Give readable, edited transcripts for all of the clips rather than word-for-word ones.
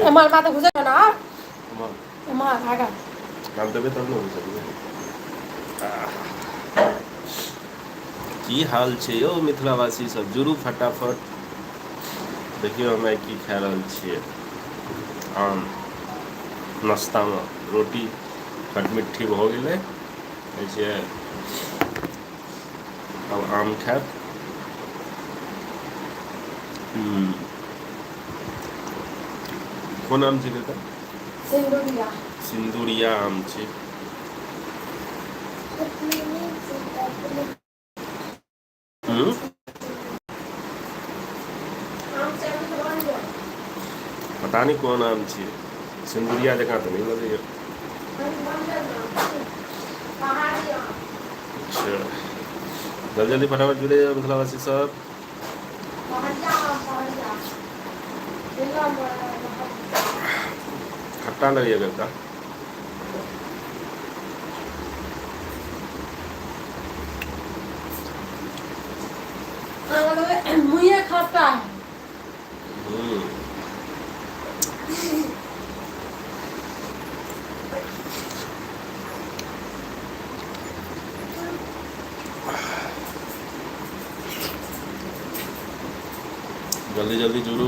एम्हर बात घुसै ना एम्हर आगा नाम देबै तब ने घुसबियै। की हाल छै यौ मिथिलावासी सब, जुड़ू फटाफट। देखियौ हम आइ की खा रहल छियै। आम नाश्तामे, रोटी खटमिट्ठी भऽ गेलै, कहै छियै आब आम खायब। कोन आम छै काका? सिन्दुरिया। सिन्दुरिया आम छै। हूँ पता नहि कोन आम छियै, सिन्दुरिया जकाँ तऽ नहि लगैए। अच्छा, जल्दी जल्दी फटाफट जुड़े जाउ मिथिलावासी सब। खट्टा लगैए कका। मुँहे खट्टा है। जल्दी जल्दी जुड़ू,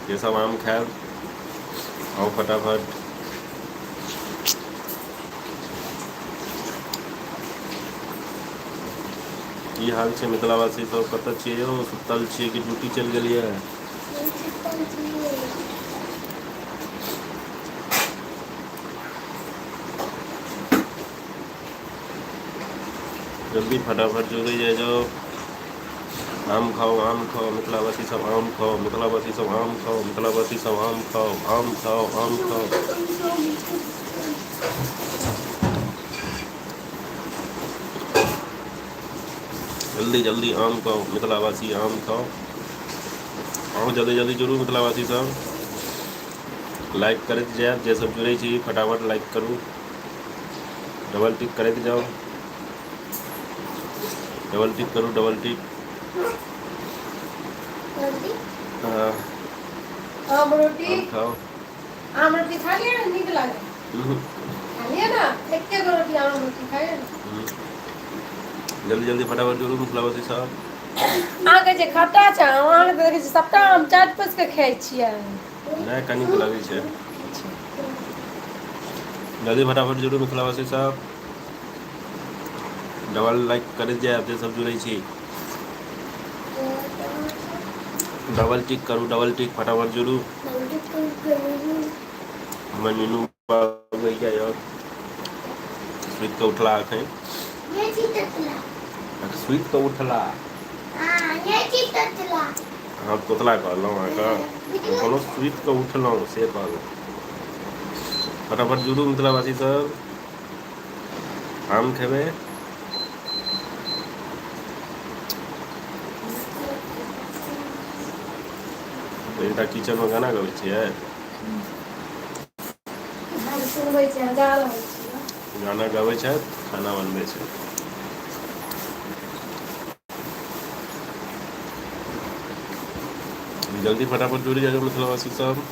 ये सब आम खायब, आउ फटाफट। की हाल छै मिथिलावासी सब, कतऽ छियै यौ? सुतल छियै कि ड्यूटी चलि गेलियै? जल्दी फटाफट जुड़ै जाइ जाउ। आम खाउ, आम खाउ मिथिलावासी सब, आम खाउ मिथिलावासी सब, आम खाउ मिथिलावासी सब, आम खाउ, आम खाउ, आम खाउ। जल्दी जल्दी आम खाउ मिथिलावासी, आम खाउ। आउ जल्दी जल्दी जुड़ू मिथिलावासी सब। लाइक करैत जायब, जे सब जुड़ै छी फटाफट लाइक करू, डबल टिक करैत जाउ, डबल टिक करू, डबल टिक। हाँ। आम रोटी। आम खाओ। आम रोटी खा लिअ ने, नीक लागे। खा लिअ ने, एके गो रोटी आम रोटी खाइए ने। जल्दी जल्दी फटाफट जुड़ू मिथिलावासी सब। अहाँके जे खट्टा छै, अहाँके तऽ देखै छी सबटा आम चाटि पसि कऽ खाइ छियै। नहि, कनिक लगै छै। जल्दी फटाफट जुड़ू मिथिलावासी सब, डबल लाइक करैत जायब जे सब जुड़ै छी, डबल टिक करू, डबल टिक, फटाफट जुड़ू। हमर मीनू बाबू भैया यौ सुति कऽ उठला एखन, सुति कऽ उठला। अहाँ तोतला कहलहुँ अहाँके, हम कहलहुँ सुति कऽ उठलहुँ से कहलहुँ। फटाफट जुड़ू मिथिलावासी सब, आम खेबै। एकटा किचनमे गाना गबै छियै? हम सुनबै छी, अहाँ जा रहल छी। गाना गबै छथि, खाना बनबै छथि। जल्दी फटाफट जुड़ि जाउ मिथिलावासी सब।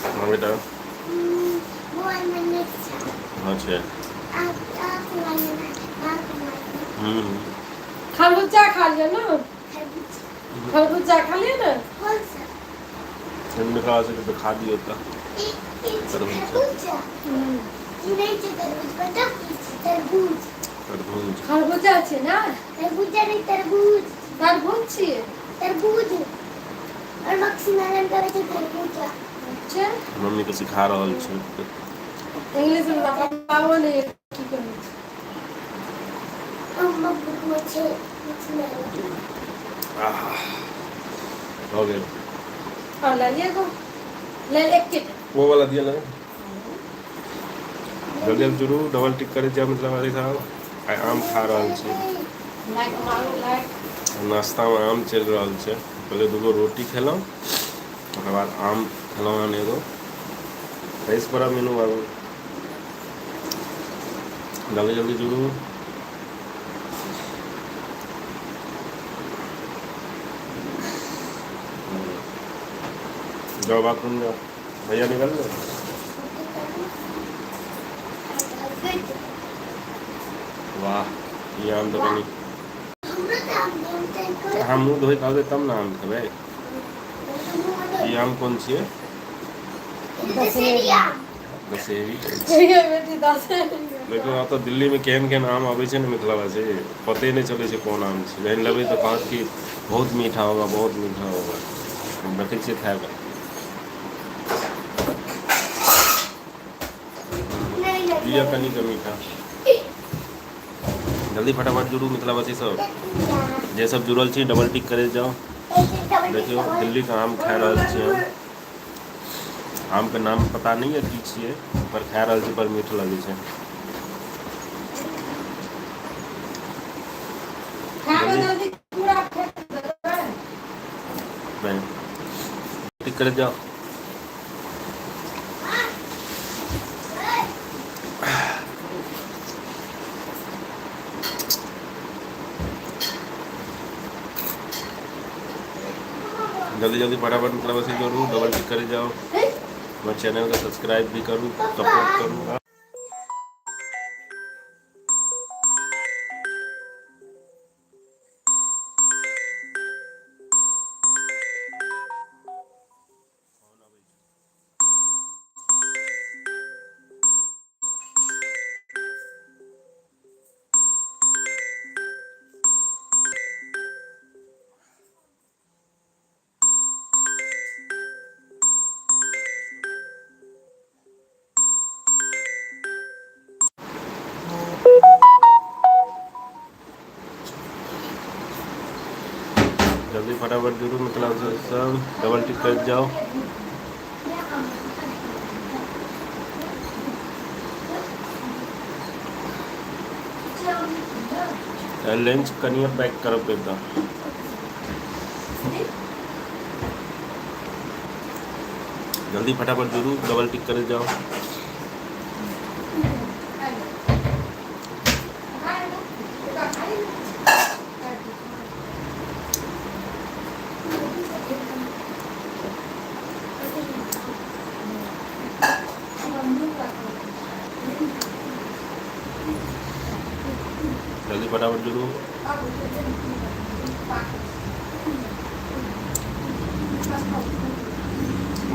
हाँ बेटा। हाँ छै। हम्म। खरबूजा खा लिअ ने, खरबूजा खा लिअ ने। मिथिलावासी के खा दियौ तऽ। तरबूज। खरबूजा छै ने? तरबूजा नहि, तरबूज। तरबूज छियै। तरबूज और मक्सीमेलन कहै छै तरबूजा। अच्छा। मम्मी के सिखा रहल छै। इंग्लिश में पापा नहि की कहै छै। छै मक्सीमेलन। आह, भऽ गेल। और ले लिअ एगो, ले एकेटा। वो वाला दिअ ने। जल्दी जल्दी जुड़ू, डबल टिक करैत जाउ मिथिलावासी साहब। आइ आम खा रहल छी। लाइक मारू, लाइक। नाश्तामे आम चलि रहल छै। पहिले दूगो रोटी खेलहुँ, ओकर बाद आम खेलहुँ हन एगो। खसि पड़ब मीनू बाबू। जल्दी जल्दी जुड़ू। जाओ बाथरूम जाओ, भैया निकल गए। वाह, ई आम तऽ कनि अहाँ मुँह धोइ कऽ औतै तब ने आम खेबै। ई आम कोन छियै? दशहरी। दशहरी। बेटी दशहरी। देखियौ, ओतऽ दिल्लीमे केहन केहन आम अबै छै ने मिथिलावासी, पते नहि चलै छै कोन आम छै। जहन लेबै तऽ कहत कि बहुत मीठा होगा, बहुत मीठा होगा। हम देखै छियै खाए कऽ। लिअ कनिके मीठा। जल्दी फटाफट जुड़ू मिथिलावासी सब, जे सब जुड़ल छी डबल टिक करैत जाउ। देखियौ, दिल्लीके आम खा रहल छी हम। आमके नाम पता नहि यऽ की छियै, पर खा रहल छी, बड़ मीठ लगै छै। खाके जल्दी पूरा फेंक देबै। नहीं, टिक करैत जाउ। जल्दी जल्दी फटाफट मिथिलावासी जोड़ू, डबल टिक करे जाओ, हमर चैनल के सब्सक्राइब भी करू, सपोर्ट करू। जल्दी फटाफट जुड़ू मिथिला सब, डबल टिक कर जाओ। लंच कनिए पैक करब एकदम। जल्दी फटाफट जुड़ू, डबल टिक करे जाओ। जल्दी फटाफट जुड़ू।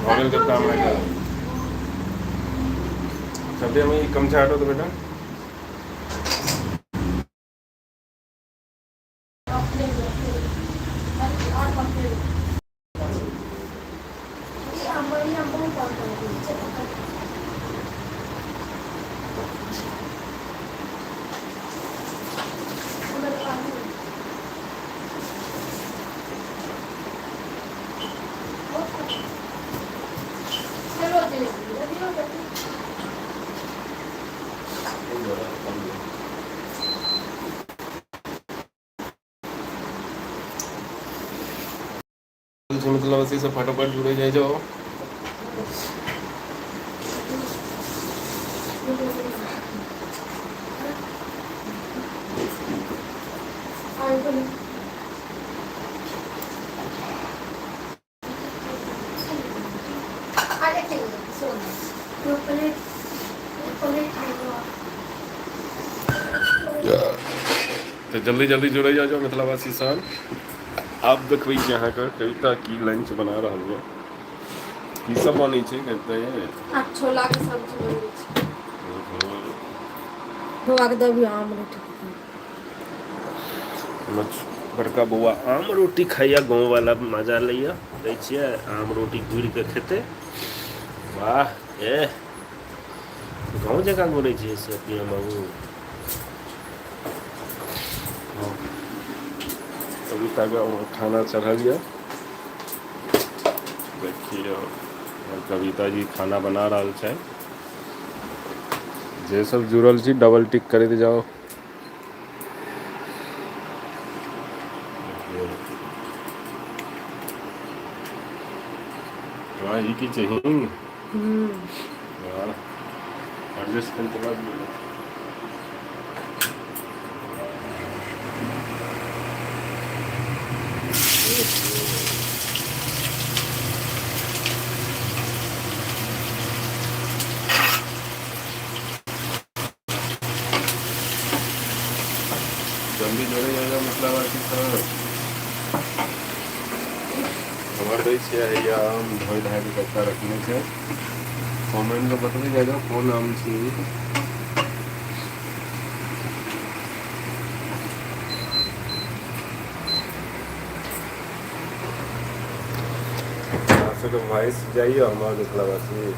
भऽ गेल कतेक आम लागि गेल सबे में। ई कम हटो तो बेटा। मिथिलावासी सब फटाफट जुड़े जाइ जाओ। तऽ जल्दी जल्दी जुड़ै जाउ जाउ मिथिलावासी सब। आब देखबै छी अहाँके कविता की लंच बना रहल यऽ, की सब बनै छै कविता ये? आब छोला के सब्जी बनबै छै। बौआ के दबियौ आम रोटी। बड़का बौआ आम रोटी खाइया, गाँव वाला मजा लैया। दै छियै आम रोटी गुड़ि कऽ खेतै। वाह, ए गाँव जकाँ गुड़ै छियै से पिया बाबू। कविता के खाना चढ़ल यऽ, देखियौ कविता जी खाना बना रहल छै। जे सब जुड़ल छी डबल टिक करैत जाउ। वाह, ई की छै? हींग। वाह, एडजस्ट करि के बाद। जल्दी जोड़े जाएगा मिथिलावासी सब। खबर दै छियै, हैया आम धोइ धाइ कऽ कच्चा रखने छै। कमेंट मे बतबै जाएगा कोन आम छी। अहाँ सबके वॉइस जाइए हमर मिथिलावासी?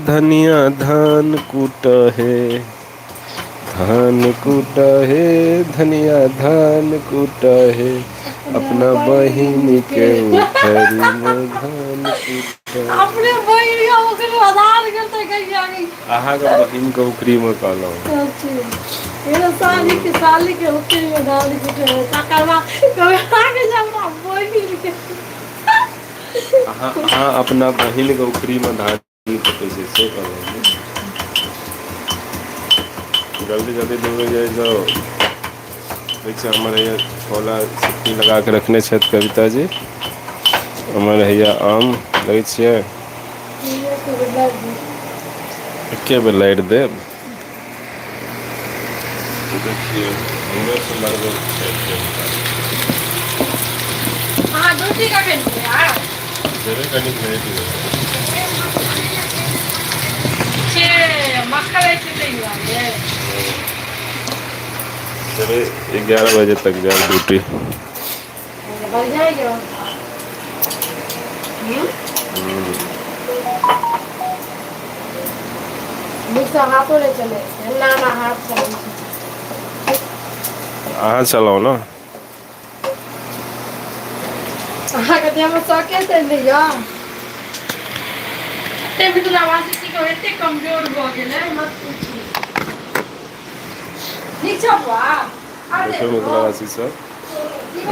धनिया धान कूट हे, धान कूट हे, धनिया धान कूट हे, अपना बहिन के उखरी में धान कूट। अपने बहिन के ओकरे आधार करते कहिया गई। अहाँके बहिन के उखरी में कहलहुँ। अच्छा, साली के, साली के उखरी में धान कूटे, तकर बाद कहबै आगे हमरा बहिन के। अहाँ अहाँ अपना बहिन के उखरी में धान कुटै छै से कहलहुँ। जल्दी जल्दी डूबे जाइ जाउ। छै हमर हैया छोला सिक्की लगा के रखने छथि कविता जी। हमर हैया आम लै छियै। एके बेर लारि देब। देखियौ, हमरो से लड़बै छै। अहाँ ड्यूटी कखन जेबै आ? जेबै कनि लेट। से मक्खन छै ताहि दुआरे। जेबै 11 बजे तक जायब ड्यूटी। बढ़िआँ यऽ। नीकसँ हाथो नहि चलै छै, एना एना हाथ चलै छै। अहाँ चलाउ ने। अहाँके देहमे शौके से नहि यऽ। एते मिथिलावासी की कहू, एते कमजोर भऽ गेलै, मत पूछू। ठीक छौ बौआ? देखियौ मिथिलावासी सब,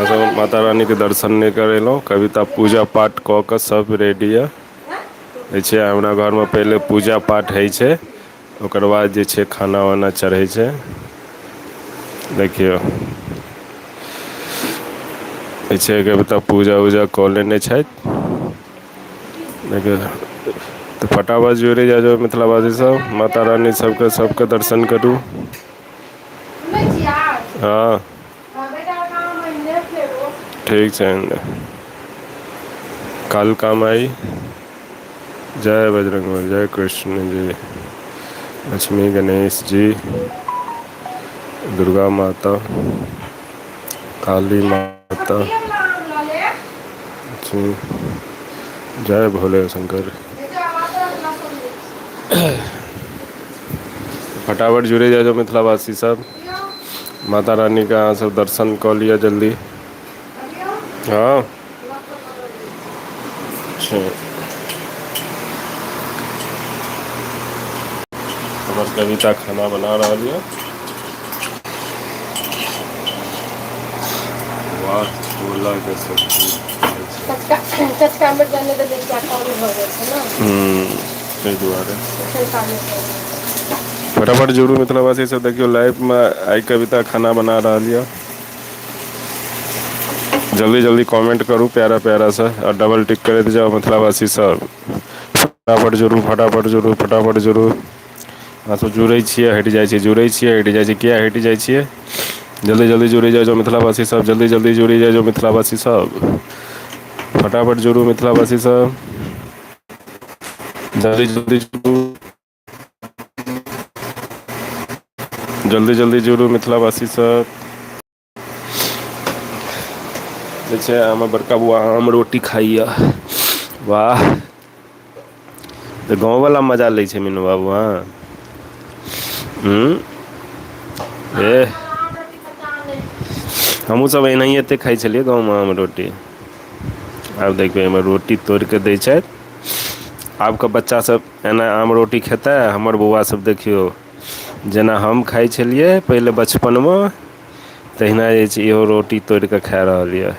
सब माता रानीके दर्शन नहि करेलहुँ। कविता पूजा पाठ कऽ कऽ सब रेडी यऽ। जे छै हमरा घरमे पहिले पूजा पाठ होइ छै, ओकर बाद जे छै खाना वाना चढ़ै छै। देखियौ, जे छै कविता पूजा उजा कऽ लेने छथि। देखियौ तऽ फटाफट जुड़ि जाइ जाउ मिथिलावासी सब, माता रानी सबके सबके दर्शन करू। सुनै छियै? हँ। बेटा काम ने फेरो। ठीक छै, काल काम आई। जय बजरंगबली, जय कृष्ण जी, लक्ष्मी गणेश जी, दुर्गा माता, काली माता। छोटकिए वाला आम लऽ लेब। लक्ष्मी, जय भोले शंकर। देखियौ, आब अदरक लहसुन दै छी। फटाफट जुड़े जाइ जाउ मिथिलावासी सब। दियौ। माता रानीके अहाँ सब दर्शन कऽ लिअ जल्दी। अबियौ। हँ। लहसुन अदरक दै छी। छै हमर कविता खाना बना रहल यऽ। वाह, छोलाके सब्जी। कचका कचका मिर्चा नहि देलियै किया करू भऽ जाइ छै ने। ताहि दुआरे। सुखेलका मिर्चाइ। फटाफट जुड़ू मिथिलावासी सब। देखियौ, लाइव मे आइ कविता खाना बना रहल यऽ। जल्दी जल्दी कमेंट करू प्यारा प्यारा सा आओर डबल टिक करैत जाउ। मिथिलावासी सब, फटाफट जुड़ू, फटाफट जुड़ू, फटाफट जुड़ू। अहाँ सब जुड़ै छियै, हटि जाइ छियै, जुड़ै छियै, हटि जाइ छियै। किया हटि जाइ छियै? जल्दी जल्दी जुड़ि जाइ जाउ मिथिलावासी सब, जल्दी जल्दी जुड़ि जाइ जाउ मिथिलावासी सब। फटाफट जुड़ू मिथिलावासी सब, जल्दी जल्दी जुड़ू, जल्दी जल्दी जुड़ू मिथिलावासी सब। जे छै हमर बड़का बौआ आम रोटी खाइया। वाह, तऽ गाँववला मजा लै छै मीनू बाबू। हँ, एह। आम रोटी कच्चा आम नहि। हमहूँसभ एनाहिए एतेक खाइ छलियै गाँवमे आम रोटी। आब देखियौ, एहिमे रोटी तोड़ि कऽ दै छथि। आबके बच्चासभ एना आम रोटी खेतै? हमर बौआसभ देखियौ, जेना हम खाइ छलियै पहिले बचपनमे, तहिना जे छै इहो रोटी तोड़ि कऽ खा रहल यए।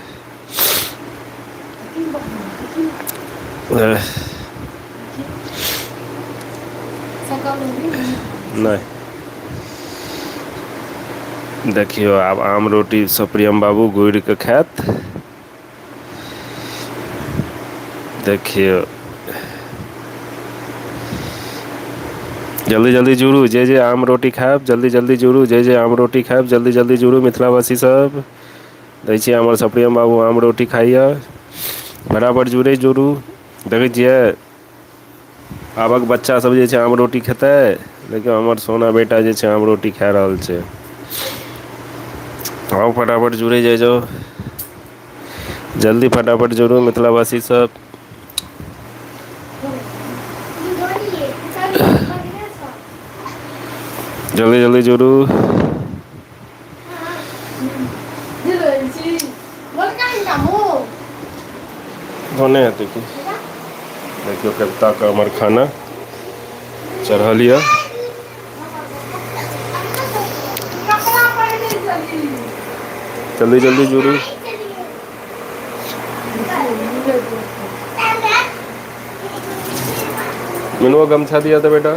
नहि, देखियौ, आब आम रोटी सब प्रियम बाबू गुड़ि कऽ खायत। देखियौ। जल्दी जल्दी जुड़ू, जे जे आम रोटी खायब, जल्दी जल्दी जुड़ू, जे जे आम रोटी खायब, जल्दी जल्दी जुड़ू मिथिलावासी सब। दै छियै हमर सप्रियम बाबू आम रोटी खाइया। बराबर जुड़ै जुड़ू। देखै छियै आबक बच्चा सब जे छै आम रोटी खेतै? देखियौ हमर सोना बेटा जे छै आम रोटी खा रहल छै। आउ फटाफट जुड़ै जाइ जाउ। जल्दी फटाफट जुड़ू मिथिलावासी सब। जल्दी जल्दी जुड़ू। भने हेतै की। देखियौ कविताके हमर खाना चढ़ल यऽ। जल्दी जल्दी जुड़ू। मिनुआ गमछा दिया था बेटा।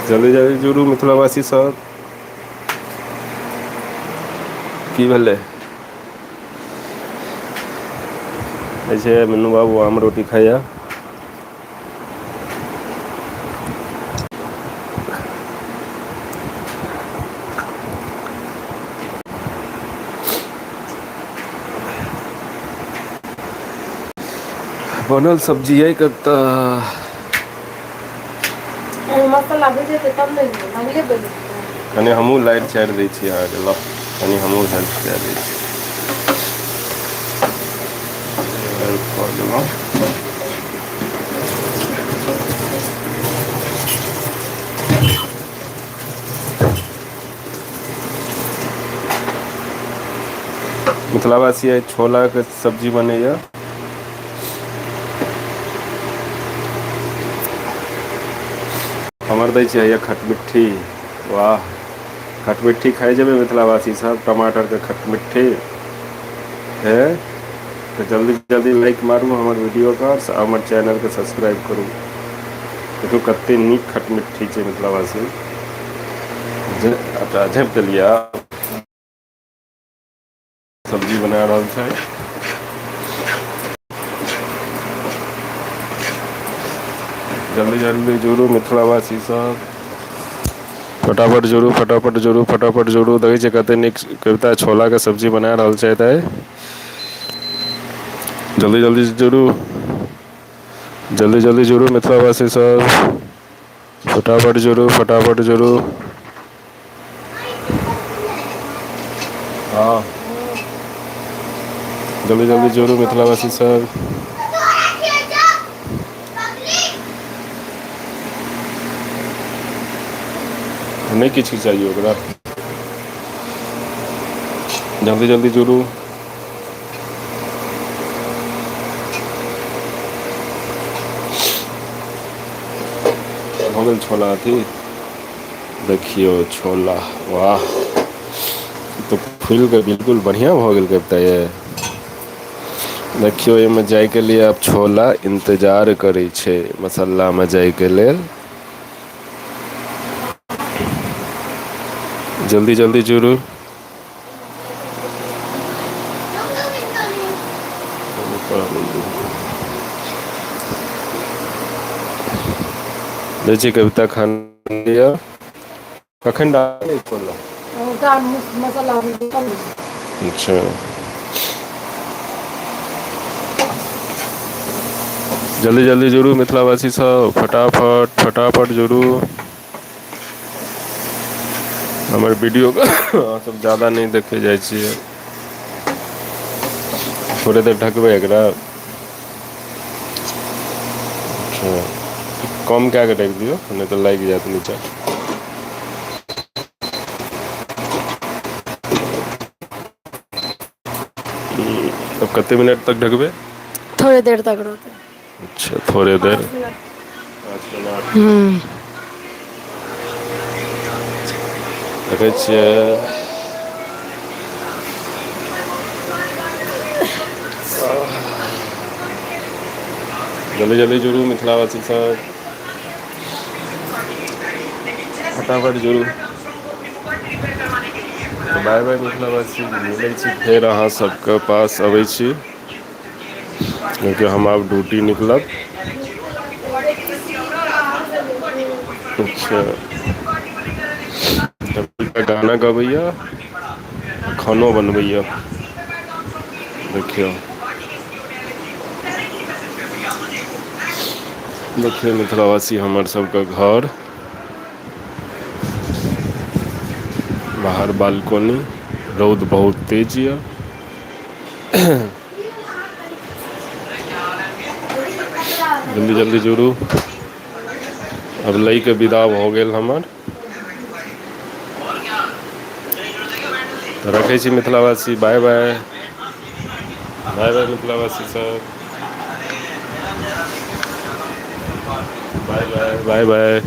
जल्दी जल्दी जुड़ू मिथिलावासी सब। की भेलै? ऐसे मिन्नू बाबू आम रोटी खाइया। बनल सब्जी अइ कतऽ। मसाला भुजेतै तब ने लगले बनि जेतै। कनि हमहूँ लाइट चारि दै छी अहाँके, लऽ कनि हमहूँ हेल्प कए दै छी। हेल्प कऽ देलहुँ। मिथिलावासी आइ छोलाके सब्जी बनैया। हमर दै छै हैया खटमिट्ठी। वाह, खटमिट्ठी खाइ जेबै मिथिलावासी सब, टमाटरके खटमिट्ठी। हे तऽ जल्दी जल्दी लाइक मारू हमर वीडियोके, हमर चैनलके सब्सक्राइब करू। देखियौ कते नीक खटमिट्ठी छै मिथिलावासी। अच्छा झाँपि देलियै। सब्जी बना रहल छै। जल्दी जल्दी जुड़ू मिथिलावासी सब, फटाफट जुड़ू, फटाफट जुड़ू, फटाफट जुड़ू। देखै छियै कते नीक कविता छोलाके सब्जी बना रहल छथि आइ। जल्दी जल्दी जुड़ू, जल्दी जल्दी जुड़ू मिथिलावासी सब, फटाफट जुड़ू, फटाफट जुड़ू। हँ, जल्दी जल्दी जुड़ू मिथिलावासी सब। नहि किछु चाहिए ओकरा। जल्दी जल्दी जुड़ू। भऽ गेल छोला अथी। देखियौ छोला, वाह, ई तऽ फुलि कऽ बिल्कुल बढ़िआँ भऽ गेल कविता ये। देखियौ एहिमे जाइके लिए आब छोला इन्तजार करै छै मसल्लामे जाइके लेल। जल्दी जल्दी जुड़ू। दै छी कविता खान लिअ। कखन डालबै छोला? मसाला। अच्छा, जल्दी जल्दी जुड़ू मिथिलावासी सब, फटाफट फटाफट जुड़ू। हमर वीडियो अहाँ सब ज्यादा नहि देखै जाइ छियै। थोड़े देर ढकबै एकरा। अच्छा, कम कए कऽ ढकि दियौ, नहि तऽ लागि जायत नीचा। अब कते मिनट तक ढकबै? थोड़े देर तक रहतै। अच्छा, थोड़े देर। 5 मिनट। 5 मिनट। हूँ। देखै छियै। जल्दी जल्दी जुड़ू मिथिलावासी सब, फटाफट जुड़ू। तऽ बाय बाय मिथिलावासी, मिलै छी फेर अहाँ सबके पास अबै छी। देखियौ हम आब ड्यूटी निकलब। अच्छा, तऽ गाना गबैया, खानो बनबैया। देखियौ, देखियौ मिथिलावासी, हमर सबके घर बाहर बालकोनी। रौद बहुत तेज यऽ। जल्दी जल्दी जुड़ू। अब लई के विदा भऽ गेल हमर। तऽ रखै छी मिथिलावासी, बाय बाय, बाय बाय मिथिलावासी सब, बाय बाय, बाय बाय।